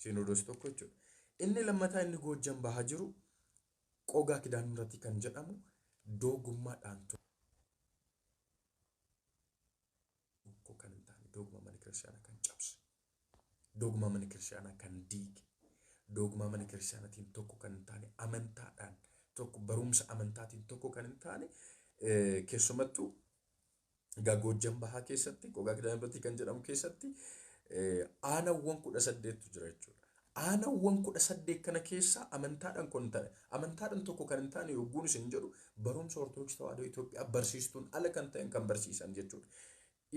Siinodoosii tokko jechuudha. Inni lammataa inni Goojjam bahaa jiru Qogaa Kidaanmiratii kan jedhamu doogummaadhaan tokko kan hin taane doogmaa mana kiristaanaa kan cabse, doogmaa mana kiristaanaa kan diige, doogmaa mana kiristaanaatiin tokko kan hin taane amantaadhaan tokko barumsa amantaatiin tokko kan hin taane keessumattuu egaa Goojjam Bahaa keessatti Qogaa Kidaanmiratii kan jedhamu keessatti aanawwan 18tu jira jechuudha. Aanawwan 18 kana keessa amantaadhaan kun ta'e amantaadhaan tokko kan hin taane yogguun isin jedhu barumsa Ortodoksii Tawaahidoo Itoophiyaa barsiistuun ala kan ta'an kan barsiisan jechuudha.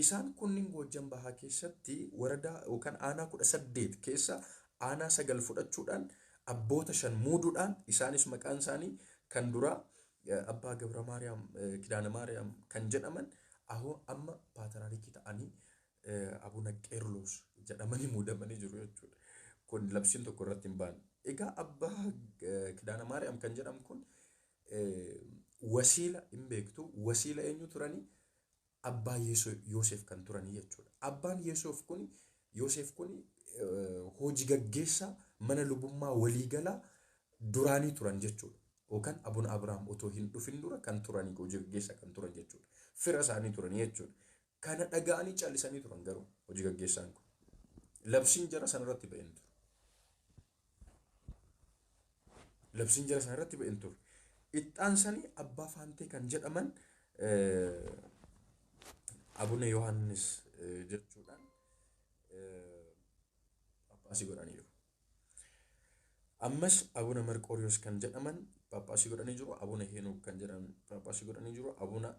Isaan kunniin Goojjam Bahaa keessatti waradaa yookaan aanaa 18 keessa aanaa 9 fudhachuudhaan abboota 5 muuduudhaan isaanis maqaan isaanii kan duraa Abbaa Gabra Maariyaam Kidaana Maariyaam kan jedhaman ahoo amma paatiraarikii ta'anii Abuna Qeerloos jedhamanii muudamanii jiru jechuudha. Kun labsiin tokko irratti hin baane. Egaa Abbaa Kidaana Maariyaam kan jedhamu kun wasiila hin beektu. Wasiila eenyu turanii? Abbaa Yooseef kan turanii jechuudha. Abbaan Yooseef kun Yooseef kun hojii gaggeessaa mana lubummaa waliigalaa duraanii turan jechuudha. Yookaan Abuna Abrahaam otoo hin dhufin dura kan turanii hojii gaggeessaa kan turan jechuudha. Fira isaanii turanii jechuudha. Kana dhaga'anii callisanii turan garuu hojii gaggeessaan kun. Labsiin jara sanarratti ba'een ture. Labsiin jara sanarratti ba'een ture. Ittaansanii Abbaa Faantee kan jedhaman Abuna Yohaannis jechuudhaan Phaaphaasii godhaniiru. Ammas Abuna Marqooriyoos kan jedhaman Phaaphaasii godhanii jiru. Abuna Heenook kan jedhaman Phaaphaasii godhanii jiru. Abuna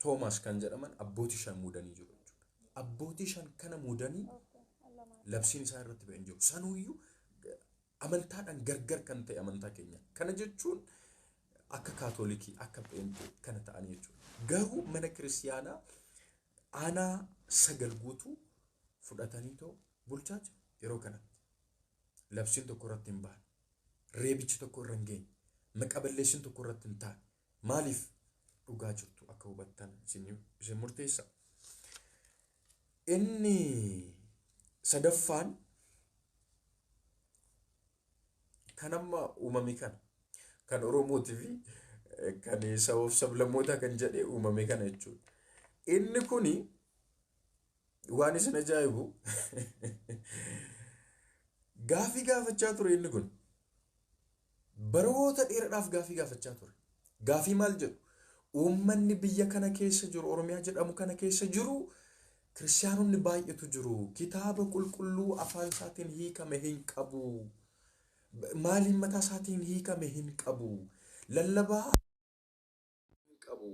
Toomaas kan jedhaman abbootii shan muudanii jiru jechuudha. Abbootii shan kana muudanii labsiin isaa irratti ba'een jiru. Sanuuyyuu amantaadhaan gargar kan ta'e amantaa keenya. Kana jechuun akka kaatolikii akka pheenxee kana ta'anii jechuudha. Garuu mana kiristiyaanaa aanaa 9 guutuu fudhatanii too bulchaa jiru yeroo kanatti. Labsiin tokko irratti hin baane. Reebichi tokko irra hin geenye. Maqa balleessiin tokko irratti hin taane. Maaliif dhugaa jirtu akka hubattan isin murteessa. Inni sadaffaan kan amma uumame kana kan Oromootii fi kan sabaaf sablammootaa kan jedhee uumame kana jechuudha. Inni kuni waan isin ajaa'ibu gaafii gaafachaa ture inni kun. Baroota dheeradhaaf gaafii gaafachaa ture. Gaafii maal jedhu? Uummanni biyya kana keessa jiru, Oromiyaa jedhamu kana keessa jiru, kiristiyaanonni baay'eetu jiru. Kitaaba qulqulluu afaan isaatiin hiikame hin qabu. Maaliin mataa isaatiin hiikame hin qabu. Lallabaa hin qabu.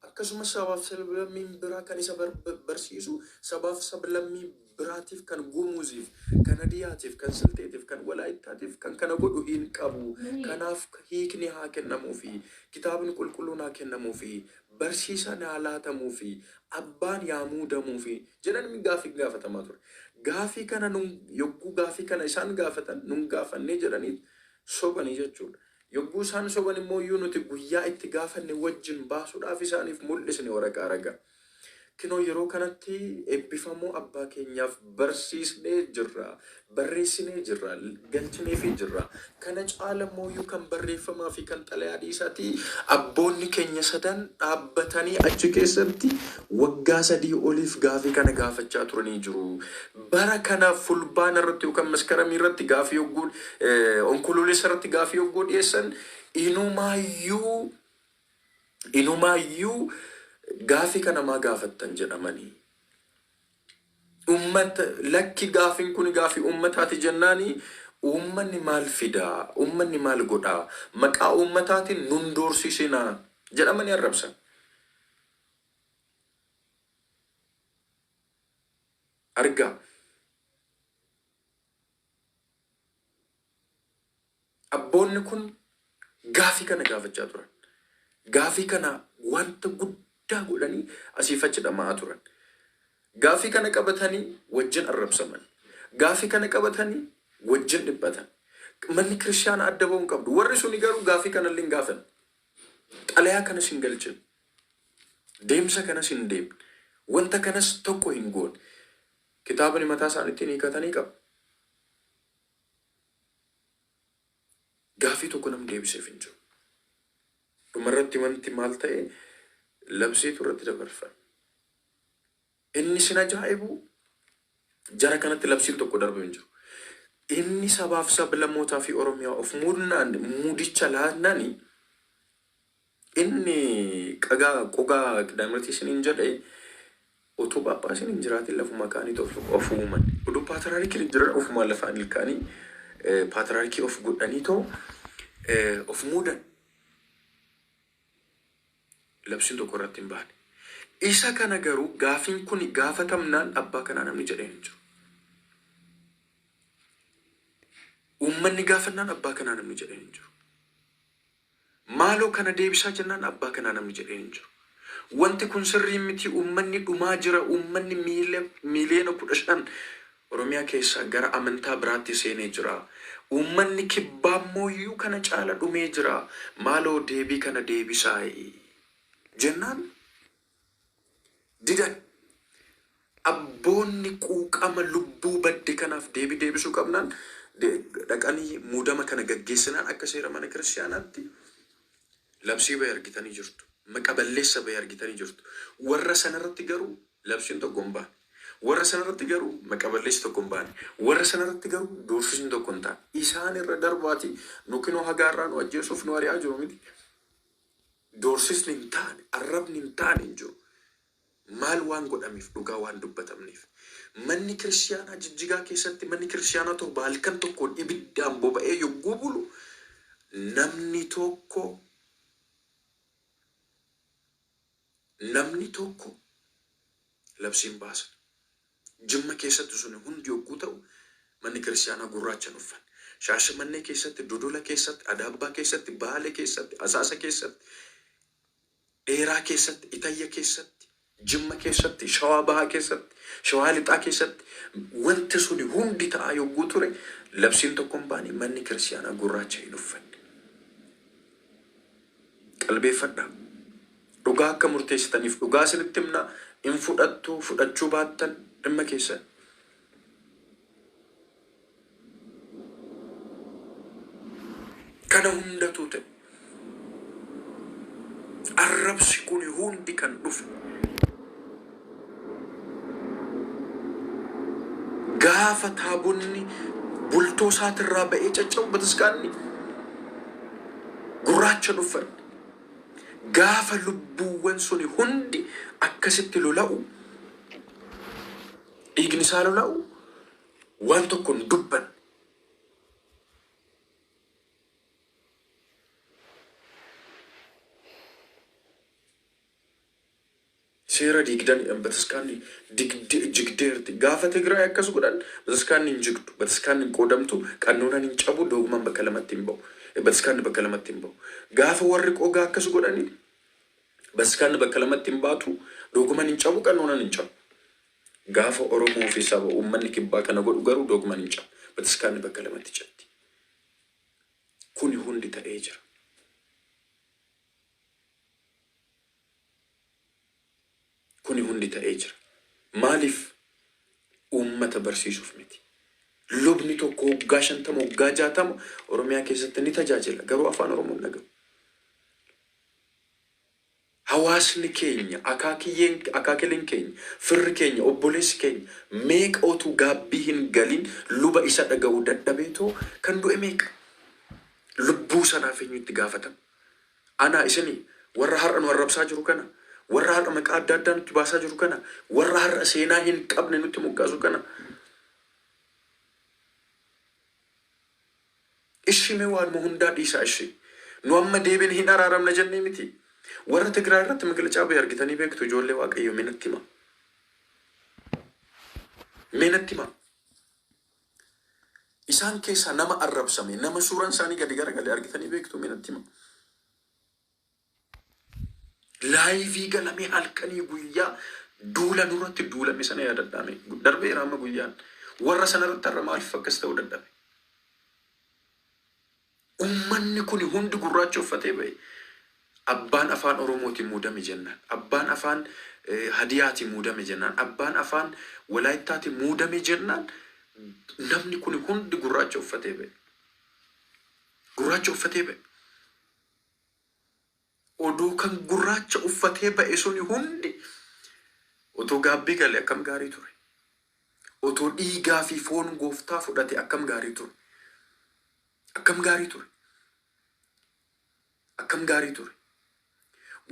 Akkasumas sabaaf sablammiin biraa kan isa barsiisu sabaaf sablammii biraatiif kan Gumuziif, kan Hadiyaatiif, kan Silxeetiif, kan Walaayittaatiif kan kana godhu hin qabu. Kanaaf hiikni haa kennamuufi, kitaabni qulqulluun haa kennamuufi, barsiisaan haa laatamuufi, abbaan yaa muudamuufi jedhanii gaafii gaafatamaa ture. Gaafii kana nun yogguu gaafii kana isaan gaafatan nun gaafannee jedhanii sobanii jechuudha. Yogguu isaan soban immoo iyyuu nuti guyyaa itti gaafanne wajjin baasuudhaaf isaaniif mul'isne waraqaa ragaa. Kinoo yeroo kanatti eebbifamoo abbaa keenyaaf barsiisnee jirra, barreessinee jirra, galchineefii jirra. Kana caala immoo iyyuu kan barreeffamaa fi kan xalayaa dhiisaatii abboonni keenya sadan dhaabbatanii achi keessatti waggaa 3 oliif gaafii kana gaafachaa turanii jiru. Bara kana Fulbaana irratti yookaan Maskaramii irratti gaafii yogguu Onkoloolessa irratti gaafii yogguu dhiyeessan inumaayyuu inumaayyuu gaafii kana maa gaafattan jedhamanii. Ummata lakki gaafiin kun gaafii ummataati jennaani uummanni maal fidaa uummanni maal godhaa maqaa uummataatiin nun doorsisinaa jedhamanii arrabsan. Argaa. Abboonni kun gaafii kana gaafachaa turan. Gaafii kana wanta guddaa godhanii asiif achi dhama'aa turan. Gaafii kana qabatanii wajjin arrabsaman. Gaafii kana qabatanii wajjin dhiphatan. Manni kiristaanaa adda ba'uu hin qabdu. Warri suni garuu gaafii kanallee hin gaafanne. Xalayaa kanas hin galchine. Deemsa kanas hin deemne. Wanta kanas tokko hin goone. Kitaabni mataa isaaniitiin hiikatanii qabu. Gaafii tokko namni deebiseef hin jiru. Dhumarratti wanti maal ta'e labsiitu irratti dabarfame. Inni sin ajaa'ibu jara kanatti labsiin tokko darbe hin jiru. Inni sabaaf sablammootaa fi Oromiyaa of muudnaan muudicha laannani inni qagaa qogaa qidaamirtii isiniin jedhe utuu Phaaphaasiin hin jiraatin lafuma kaaniitu of uuman. Oduu paatraarikiin hin jiran ofumaan lafaan ilkaanii paatraarikii of godhaniitoo of muudan. Labsiin tokko irratti hin baane. Isa kana garuu gaafiin kun gaafatamnaan abbaa kanaa namni jedheen hin jiru. Uummanni gaafannaan abbaa kanaa namni jedheen hin jiru. Maaloo kana deebisaa jennaan abbaa kanaa namni jedheen hin jiru. Wanti kun sirrii miti, uummanni dhumaa jira, uummanni miiliyoona 15 Oromiyaa keessaa gara amantaa biraatti seenee jira. Uummanni kibbaa immoo kana caala dhumee jira. Maaloo deebii kana deebisaa jennaan didan. Abboonni quuqama lubbuu badde kanaaf deebii deebisuu qabnaan dhaqanii muudama kana gaggeessinaan akka seera mana kiristaanaatti labsii bahee argitanii jirtu. Maqa balleessa bahee argitanii jirtu. Warra sanarratti garuu labsiin tokko hin baane. Warra sanarratti garuu maqa balleessi tokko hin baane. Warra sanarratti garuu doorsisni tokko hin taane. Isaan irra darbaati nu kinoo hagaarraa nu ajjeesuuf nu ari'aa jiru miti. Doorsisni hin taane, arrabni hin taane hin jiru. Maal waan godhameef? Dhugaa waan dubbatamneef. Manni kiristaanaa Jijjigaa keessatti manni kiristaanaa 7 halkan tokkoon ibiddaan boba'ee yogguu bulu namni tokko namni tokko labsiin baasan. Jimma keessatti suni hundi yogguu ta'u manni kiristaanaa gurraacha hin uffanne. Shaashamannee keessatti, Dodola keessatti, Adaabbaa keessatti, Baalee keessatti, Asaasa keessatti, Dheeraa keessatti, Itayya keessatti, Jimma keessatti, Shawaa Bahaa keessatti, Shawaa Lixaa keessatti wanti suni hundi ta'aa yogguu ture labsiin tokko hin baane, manni kiristaanaa gurraacha hin uffanne. Qalbeeffadhaa. Dhugaa akka murteessitaniif dhugaa isinitti himna, hin fudhattu, fudhachuu baattan dhimma keessan. Kana hundatu ta'e. Arrabsi kun hundi kan dhufe. Gaafa taabonni bultoo isaatirraa ba'ee caccabu bataskaanni gurraacha dhufan. Gaafa lubbuuwwan suni hundi akkasitti lola'u, dhiigni isaa lola'u, waan tokko hin dubbanne. Seera diigdan bataskaanni jigdeerti. Gaafa Tigraay akkas godhan bataskaanni hin jigdu, bataskaanni hin qoodamtu, qannoonaan hin cabu, doogmaan bakka lamatti hin ba'u. Bataskaanni bakka lamatti hin ba'u. Gaafa warri qogaa akkas godhani bataskaanni bakka lamatti hin baatu, doogmaan hin cabu, qannoonaan hin cabu. Gaafa Oromoo fi saba uummanni kibbaa kana godhu garuu doogmaan hin cabu. Bataskaanni bakka lamatti catti. Kuni hundi ta'ee jira. Kuni hundi ta'ee jira. Maaliif? Uummata barsiisuuf miti. Lubni tokko waggaa 50, waggaa 60 Oromiyaa keessatti ni tajaajila. Garuu afaan Oromoo hin dhaga'u. Hawaasni keenya, akaakiyyeen, akaakileen keenya, firri keenya, obboleessi keenya meeqa otuu gaabbii hin galin luba isa dhaga'u dadhabeetoo kan du'e meeqa? Lubbuu sanaaf eenyu itti gaafatama? Anaa isini warra har'a nu arrabsaa jiru kana, warra har'a maqaa adda addaa nutti baasaa jiru kana, warra har'a seenaa hin qabne nutti moggaasu kana. Ishi mee waanuma hundaa dhiisaa ishi. Nu amma deebine hin araaramna jennee miti. Warra Tigraay irratti miglacaa bahe argitanii beektu ijoollee Waaqayyoo mee natti himaa. Mee natti himaa. Isaan keessaa nama arrabsame, nama suuraan isaanii gadi garagale argitanii beektu mee natti himaa. Laayivii galamee halkanii guyyaa duula nurratti duulame sana yaadadhaa mee. Darbeera amma guyyaan. Warra sanarratti har'a maaliif akkas ta'uu dadhabe? Uummanni kun hundi gurraacha uffatee ba'e. Abbaan afaan Oromootiin muudame jennaan, abbaan afaan Hadiyaatiin muudame jennaan, abbaan afaan Walaayittaatiin muudame jennaan namni kun hundi gurraacha uffatee ba'e. Gurraacha uffatee ba'e. Oduu kan gurraacha uffatee ba'e suni hundi otoo gaabbii gale akkam gaarii ture. Otoo dhiigaa fi foon Gooftaa fudhate akkam gaarii ture. Akkam gaarii ture. Akkam gaarii ture.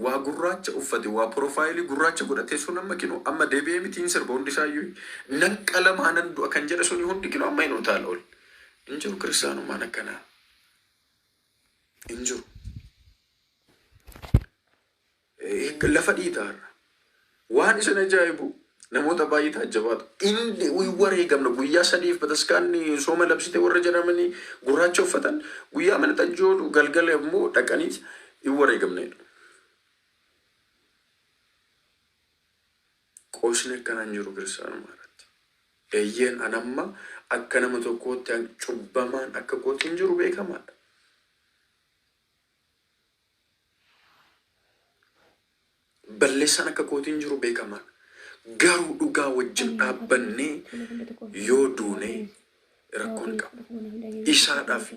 Waa gurraacha uffate, waa profile gurraacha godhatee sun amma kinoo amma deebi'ee mitiin sirba hundi isaayyuu nan qalamaa nan du'a kan jedhe suni hundi kinoo amma hin utaala ol. Hin jiru kiristaanummaan akkanaa. Hin jiru. Lafa dhiitaa har'a. Waan isin ajaa'ibu, namoota baay'ee taajjabaatu. Inni wareegamna guyyaa 3f bataskaanni sooma labsite warra jedhamanii gurraacha uffatan, guyyaa mana xajjii oolu, galgala immoo dhaqanii hin wareegamnedha. Qoosni akkanaa hin jiru kiristaanummaa irratti. Eeyyeen, an amma akka nama tokkootti cubbamaan akka kootti hin jiru, beekamaadha. Balleessaan akka kootiin jiru beekamaadha. Garuu dhugaa wajjin dhaabbannee yoo duune rakkoon qabu. Isaadhaaf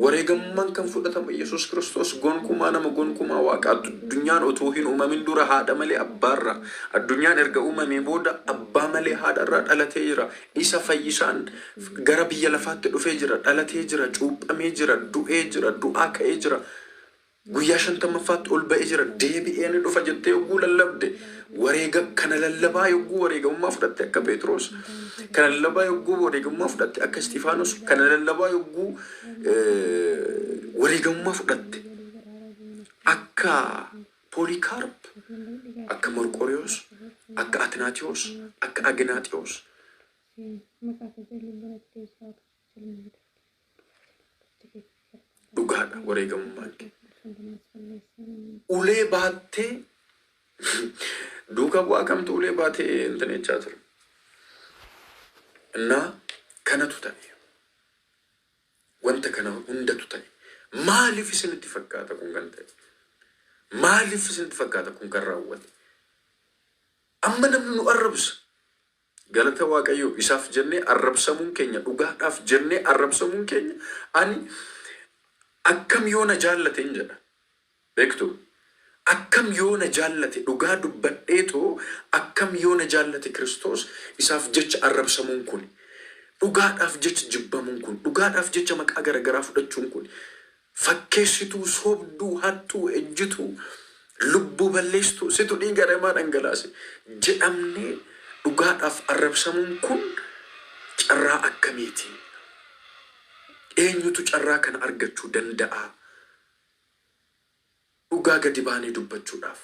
wareegamummaan kan fudhatamu Yesuus Kiristoos gonkumaa nama gonkumaa Waaqa, addunyaan otoo hin uumamin dura haadha malee abbaarraa, addunyaan erga uumamee booda abbaa malee haadharraa dhalatee jira. Isa fayyisaan gara biyya lafaatti dhufee jira, dhalatee jira, cuuphamee jira, du'ee jira, du'aa ka'ee jira. Guyyaa 50ffaatti ol ba'ee jira, deebi'ee ni dhufa jettee yogguu lallabde, wareega kana lallabaa yogguu wareegamummaa fudhatte akka Phexros, kana lallabaa yogguu wareegamummaa fudhatte akka Isxifaanos, kana lallabaa yogguu wareegamummaa fudhatte akka Poolikaarp, akka Morqoriyoos, akka Atinaatiyoos, akka Aginaaxiyoos, dhugaadha wareegamummaan kee. Ulee baattee duuka bu'aa kamtu ulee baatee intin jechaa ture? Innaa kanatu ta'e. Wanta kana hundatu ta'e. Maaliif isinitti fakkaata kun kan ta'e? Maaliif isinitti fakkaata kun kan raawwate? Amma namni nu arrabsa. Galata Waaqayyoo, isaaf jennee arrabsamuun keenya, dhugaadhaaf jennee arrabsamuun keenya, ani akkam yoo na jaallateen jedha. Beektu, akkam yoo na jaallate, dhugaa dubbadheetoo akkam yoo na jaallate Kiristoos, isaaf jecha arrabsamuun kun, dhugaadhaaf jecha jibbamuun kun, dhugaadhaaf jecha maqaa garaagaraa fudhachuun kun, fakkeessituu, sobduu, hattuu, ejjituu, lubbuu balleessituu, situ dhiiga namaa dhangalaase jedhamnee dhugaadhaaf arrabsamuun kun carraa akkamiiti? Eenyutu carraa kana argachuu danda'a? Dhugaa gadi baanee dubbachuudhaaf.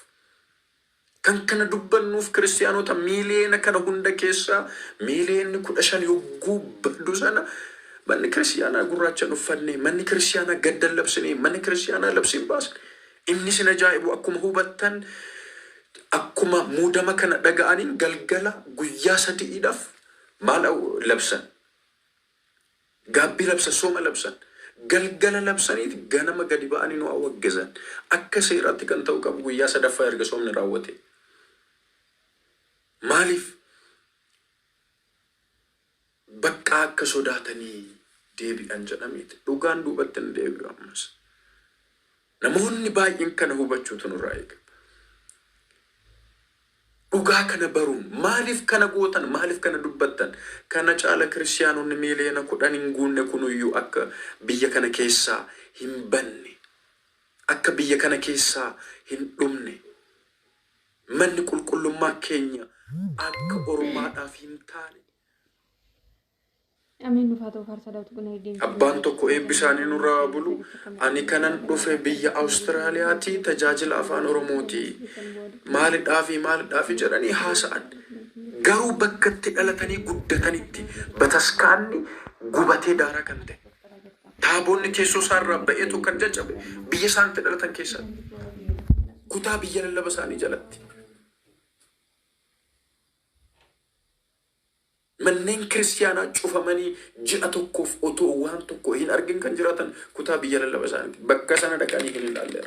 Kan kana dubbannuuf kiristiyaanota miiliyoona kana hunda keessaa miiliyoonni 15 yogguu baddu sana manni kiristiyaanaa gurraacha hin uffanne, manni kiristiyaanaa gadda hin labsine, manni kiristiyaanaa labsii hin baasne. Inni isin ajaa'ibu, akkuma hubattan, akkuma muudama kana dhaga'aniin galgala guyyaa 3dhaaf maal labsan? Gaabbii labsan, sooma labsan. Galgala labsaniiti ganama gadi ba'anii nu awwaggazan. Akka seeraatti kan ta'u qabu guyyaa sadaffaa erga soomni raawwate. Maaliif? Baqqaa akka sodaatanii deebi'an jedhameeti. Dhugaan duubatti hin deebi'u ammas. Namoonni baay'een kana hubachuutu nurraa eegama. Dhugaa kana baruun maaliif kana gootan, maaliif kana dubbattan? Kana caala kiristiyaanonni miiliyoona 10 hin guunne kunuyyuu akka biyya kana keessaa hin banne, akka biyya kana keessaa hin dhumne, manni qulqullummaa keenya akka ormaadhaaf hin taane. Ameen, nuuf haa ta'u. Faarsaa Daawit boqonnaa 23 Abbaan tokko, eebbi isaanii nurraa haa bulu, ani kanan dhufe biyya Awustiraaliyaatii tajaajila afaan Oromooti. Maalidhaafi maalidhaafi jedhanii haasa'an. Garuu bakka itti dhalatanii guddatanitti bataskaanni gubatee daaraa kan ta'e, taaboonni teessoo isaarraa ba'eetu kan caccabe biyya isaan itti dhalatan keessatti. Kutaa biyya lallaba isaanii jalatti. Manneen kiristiyaanaa cufamanii ji'a tokkoof otoo waan tokko hin argin kan jiraatan kutaa biyya lallaba isaaniiti. Bakka sana dhaqanii hin ilaalle.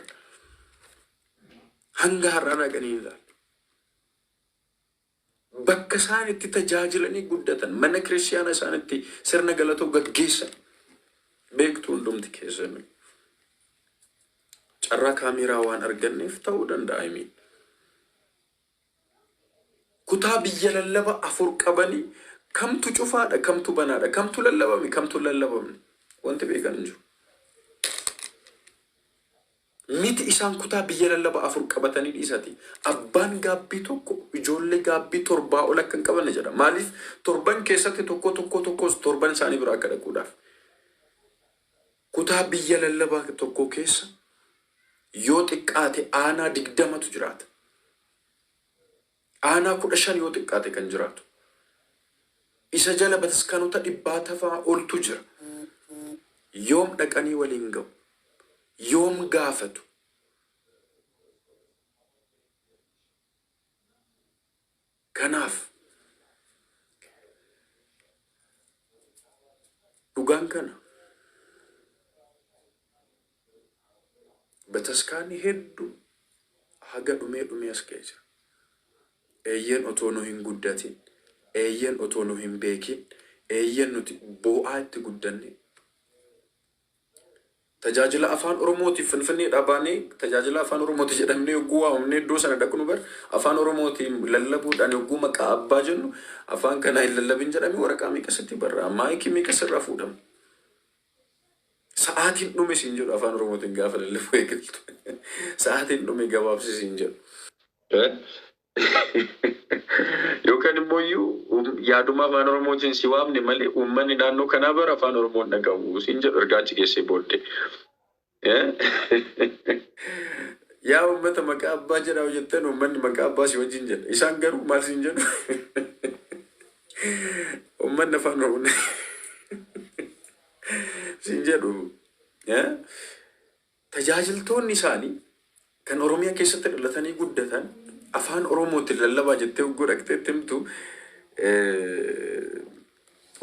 Hanga har'aa dhaqanii hin ilaalle. Bakka isaan itti tajaajilanii guddatan, mana kiristiyaanaa isaan itti sirna galatoo gaggeessan, Beektu hundumti keessanuu. Carraa kaameeraa waan arganneef ta'uu danda'a. I mean. Kutaa biyya lallaba afur qabanii kamtu cufaadha, kamtu banaadha, kamtu lallabame, kamtu hin lallabamne wanti beekan hin jiru. Miti isaan kutaa biyya lallaba afur qabatanii dhiisati. Abbaan gaabbii tokko ijoollee gaabbii torbaa ol akka hin qabanne jedha. Maaliif torban keessatti tokko tokko tokkos torban isaanii bira akka dhaquudhaaf. Kutaa biyya lallabaa tokko keessa yoo xiqqaate aanaa 20tu jiraata. Aanaa 15 yoo xiqqaate kan jiraatu. Isa jala bataskaanota dhibbaatafaa oltu jira. Yoom dhaqanii waliin ga'u? Yoom gaafatu? Kanaaf dhugaan kana bataskaanni heddu haga dhumee dhumee as ga'e jira. Eeyyeen otoo nu hin guddatin, eeyyeen otoo nu hin beekin, eeyyeen nuti boo'aa itti guddanne. Tajaajila Afaan Oromootiif Finfinneedhaa baanee tajaajila Afaan Oromooti jedhamnee yogguu waamamnee iddoo sana dhaqnu bar Afaan Oromootiin lallabuudhaan yogguu maqaa abbaa jennu afaan kanaa hin lallabin jedhamee waraqaa meeqa sitti barraa'a, maayikii meeqa sirraa fuudhama. Sa'aatiin dhume siin jedhu Afaan Oromootiin gaafa lallabuu eegaltu. Sa'aatiin dhume gabaabsi siin jedhu. Yookaan immoo iyyuu yaaduma Afaan Oromootiin si waamne malee uummanni naannoo kanaa bara Afaan Oromoo hin dhaga'u siin jedhu ergaa achi geessee booddee. Yaa uummata maqaa abbaa jedhaa yoo jettan uummanni maqaa abbaa si wajjin jedha. Isaan garuu maal siin jedhu? Uummanni Afaan Oromoo siin jedhu. Tajaajiltoonni isaanii kan Oromiyaa keessatti dhalatanii guddatan Afaan Oromootiin lallabaa jettee hogguu dhaqxee itti himtu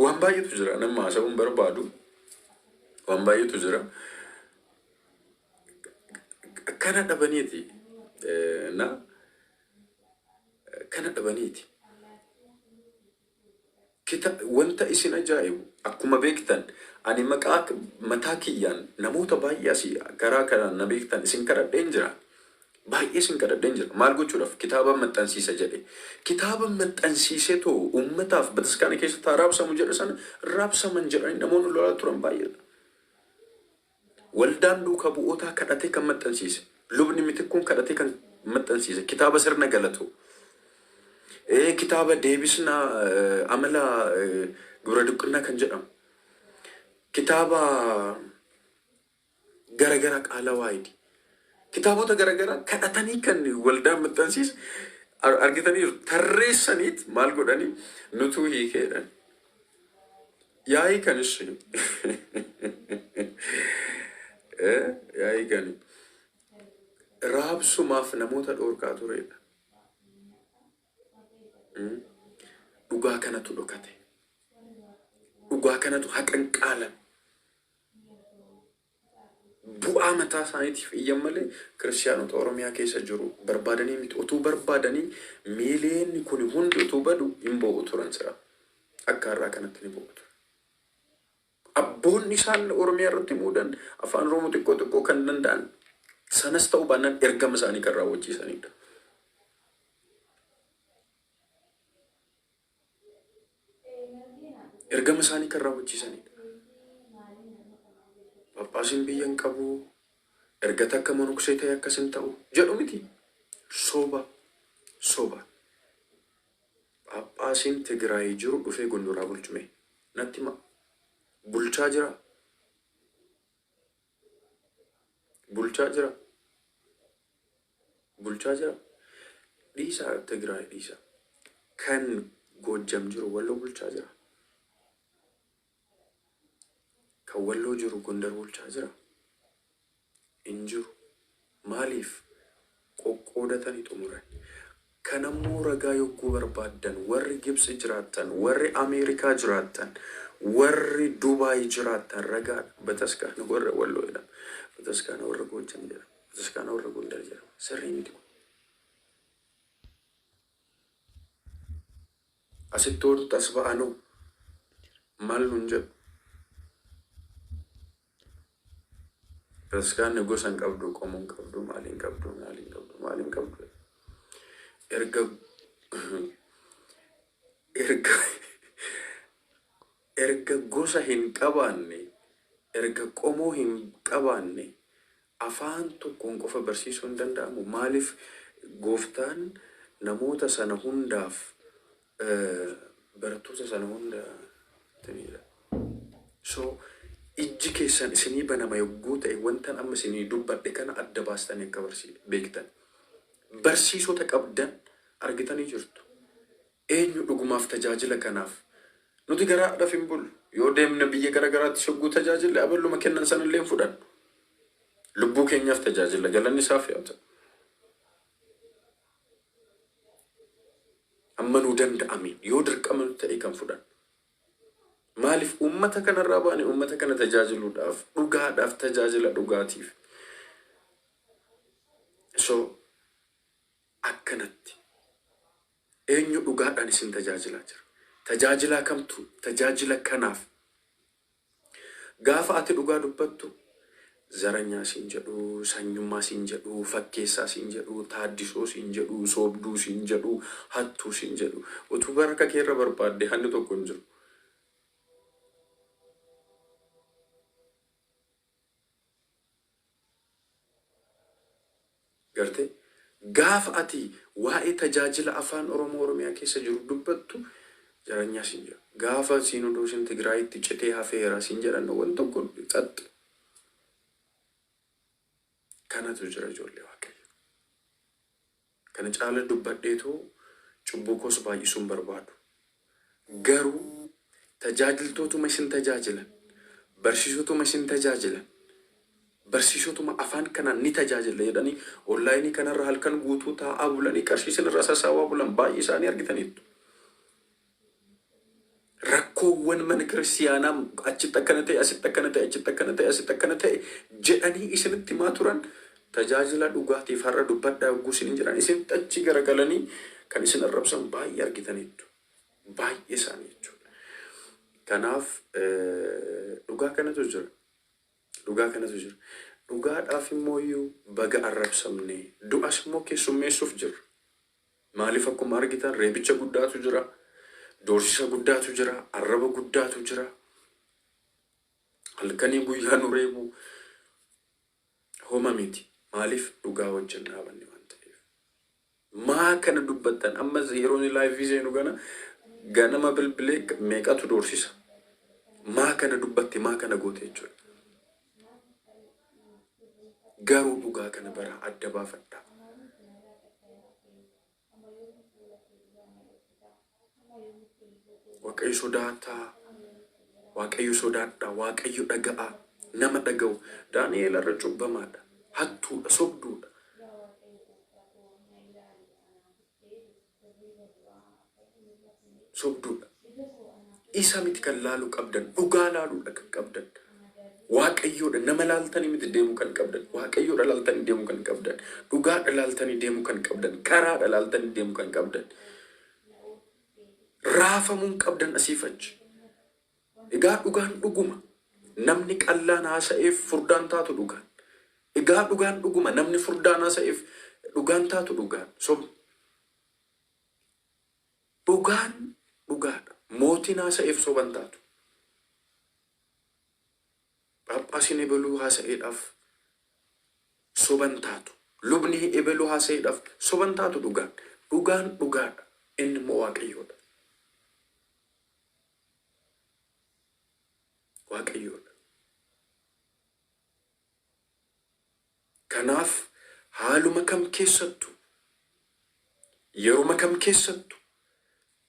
waan baay'eetu jira. Nama haasa'uu hin barbaadu. Waan baay'eetu jira. Kana dhabaniiti. Na kana dhabaniiti. Kita wanta isin ajaa'ibu akkuma beektan ani maqaa mataa kiyyaan namoota baay'ee asii karaa kanaan na beektan isin kadhadheen jira. Baay'ee isin kadhadheen jira. Maal gochuudhaaf? Kitaaba maxxansiisa jedhe. Kitaaba maxxansiisee too uummataaf bataskaana keessatti haa raabsamu jedhe sana raabsaman jedhanii namoonni lolaa turan baay'eedha. Waldaan duuka bu'ootaa kadhatee kan maxxansiise. Lubni Mitikkuun kadhatee kan maxxansiise. Kitaaba sirna galatoo. Kitaaba deebisna amala gibira duqqinnaa kan jedhamu. Kitaaba garagara qaala waayidi. Kitaabota garagaraa kadhatanii kan waldaan maxxansiise argitaniiru. Tarreessaniit maal godhanii nutuu hiikeedhan. Yaa'ii kan ishi. Yaa'ii kan raabsumaaf namoota dhoorkaa turedha. Dhugaa kanatu dhokate. Dhugaa kanatu haqan qaalame. Bu'aa mataa isaaniitiif iyyan malee kiristiyaanota Oromiyaa keessa jiru barbaadanii miti. Utuu barbaadanii miiliyeenni kuni hundi utuu badu hin boo'u turan sira. Akka har'aa kanatti ni boo'u turan. Abboonni isaan Oromiyaa irratti muudan Afaan Oromoo xiqqoo xiqqoo kan danda'an sanas ta'uu baannaan ergama isaanii kan raawwachiisanidha. Ergama isaanii kan raawwachiisanidha. Phaaphaasiin biyya hin qabu, erga takka monoksee ta'e akkas hin ta'u jedhu miti. Soba, soba. Phaaphaasiin Tigraay jiru dhufee Gondoraa bulchume. Natti himaa. Bulchaa jira? Bulchaa jira? Bulchaa jira? Dhiisaa Tigraay dhiisaa. Kan Goojjam jiru Walloo bulchaa jira? Kan Walloo jiru Gondar bulchaa jira? Hin jiru. Maaliif? Qoqqoodatani xumuran. Kanammoo ragaa yogguu barbaaddan warri Gibtsi jiraattan, warri Ameerikaa jiraattan, warri Dubaay jiraattan ragaadha. Bataskaana warra Walloo jedhama. Bataskaana warra Goojjam jedhama. Bataskaana warra Gondar jedhama. Sirrii miti kun. Asitti warri as ba'anoo maal nuun jedhu? Bataskaanni gosa hin qabdu, qomoo hin qabdu, maal hin qabdu, maal hin qabdu, maal hin qabdu. Erga erga erga gosa hin qabaanne, erga qomoo hin qabaanne, afaan tokkoon qofa barsiisuu hin danda'amu. Maaliif Gooftaan namoota sana hundaaf, barattoota sana hunda tinidha. So ijji keessan isinii banama yogguu ta'e, wantan amma isinii dubbadhe kana adda baastanii akka beektan. Barsiisota qabdan argitanii jirtu. Eenyu dhugumaaf tajaajila kanaaf? Nuti garaadhaaf hin bullu. Yoo deemne biyya gara garaatti yogguu tajaajille, aballuma kennan sanallee hin fudhannu. Lubbuu keenyaaf tajaajila, galanni isaaf haa ta'u. Amma nuu danda'ame yoo dirqama nu ta'e kan fudhannu. Maaliif? Uummata kanarraa baane uummata kana tajaajiluudhaaf, dhugaadhaaf, tajaajila dhugaatiif. So akkanatti eenyu dhugaadhaan isin tajaajilaa jira? Tajaajilaa kamtu tajaajila kanaaf? Gaafa ati dhugaa dubbattu zaranyaa siin jedhu, sanyummaa siin jedhu, fakkeessaa siin jedhu, taaddisoo siin jedhu, soobduu siin jedhu, hattuu siin jedhu. Utuu baraka keerra barbaadde hanni tokko hin jiru. Gartee, gaafa ati waa'ee tajaajila afaan Oromoo Oromiyaa keessa jiru dubbattu zaranyaa siin jedhu. Gaafa siinodoosiin Tigraayitti citee hafeera siin jedhan, waan tokko xaxxi. Kanatu jira, ijoollee Waaqayyo. Kana caala dubbadheetu cubbuu koos baay'isuun barbaadu. Garuu tajaajiltootuma isin tajaajilan, barsiisotuma isin tajaajilan, barsiisotuma afaan kanaan ni tajaajila jedhanii online kanarra halkan guutuu taa'aa bulanii qarshii isinirraa sassaabaa bulan baay'ee isaanii argitaniittu. Rakkoowwan mana kiristiyaanaa achitti akkana ta'e, asitti akkana ta'e, achitti akkana ta'e, asitti akkana ta'e jedhanii isinitti himaa turan, tajaajila dhugaatiif har'a dubbadhaa yogguu isin jedhan isinitti achi garagalanii kan isin arrabsan baay'ee argitaniittu. Baay'ee isaanii jechuudha. Kanaaf dhugaa kanatu jira. Dhugaa kanatu jira. Dhugaadhaaf immoo iyyuu baga arrabsamne, du'as immoo keessummeessuuf jirra. Maaliif, akkuma argitan reebicha guddaatu jira, doorsisa guddaatu jira, arraba guddaatu jira. Halkanii guyyaa nu reebu, homa miti. Maaliif? Dhugaa wajjin dhaabanne waan ta'eef. Maa kana dubbattan? Ammas yeroo inni live seenu gana ganama bilbilee meeqatu doorsisa. Maa kana dubbatte, maa kana goote jechuudha. Garuu dhugaa kana bara adda baafadhaa. Waaqayyo sodaataa. Waaqayyo sodaadhaa. Waaqayyo dhaga'aa. Nama dhaga'u. Daani'eel irra cubbamaadha. Hattuudha. Sobduudha. Sobduudha. Isa miti kan laaluu qabdan. Dhugaa laaluudha kan qabdan. Waaqayyoodha. Nama laaltanii miti deemuu kan qabdan. Waaqayyoodha laaltanii deemuu kan qabdan. Dhugaadha laaltanii deemuu kan qabdan. Karaadha laaltanii deemuu kan qabdan. Raafamuun qabdan asiif achi. Egaa dhugaan dhuguma. Namni qallaan haasa'eef furdaan taatu dhugaan. Egaa dhugaan dhuguma. Namni furdaan haasa'eef dhugaan taatu dhugaan. Sobni. Dhugaan dhugaadha. Mootiin haasa'eef soban taatu. Phaaphaasiin ebeluu haasa'eedhaaf soban taatu. Lubni ebeluu haasa'eedhaaf soban taatu dhugaan. Dhugaan dhugaadha. Inni immoo Waaqayyoodha. Waaqayyoodha. Kanaaf haaluma kam keessattu, yeruma kam keessattu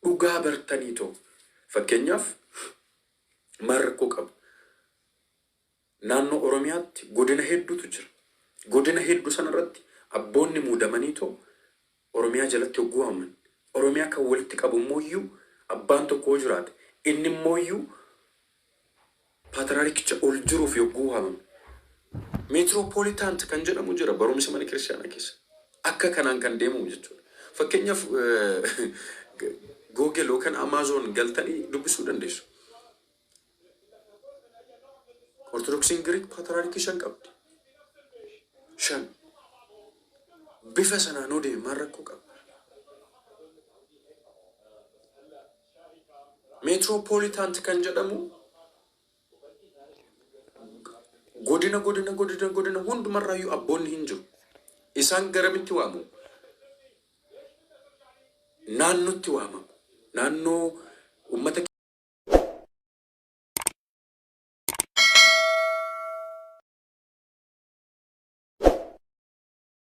dhugaa bartanii too, fakkeenyaaf, maal rakkoo qaba? Naannoo Oromiyaatti godina hedduutu jira. Godina hedduu sanarratti abboonni muudamanii too Oromiyaa jalatti hogguu waamaman, Oromiyaa kan walitti qabu immoo iyyuu abbaan tokko yoo jiraate, inni immoo iyyuu paatraarikicha ol jiruuf yogguu waamame, meetiroopoolitaant kan jedhamu jira barumsa mana kiristaanaa keessa. Akka kanaan kan deemamu jechuudha. Fakkeenyaaf, Google yookaan Amazon galtanii dubbisuu dandeessu. Ortodoksiin Giriik paatraarikii shan qabdi. 5. Bifa sanaan yoo deeme maal rakkoo qaba? Meetiroopoolitaant kan jedhamu godina godina godina godina hundumarraayyuu abboonni hin jiru. Isaan garamitti waamu? Naannotti waamamu. Naannoo uummata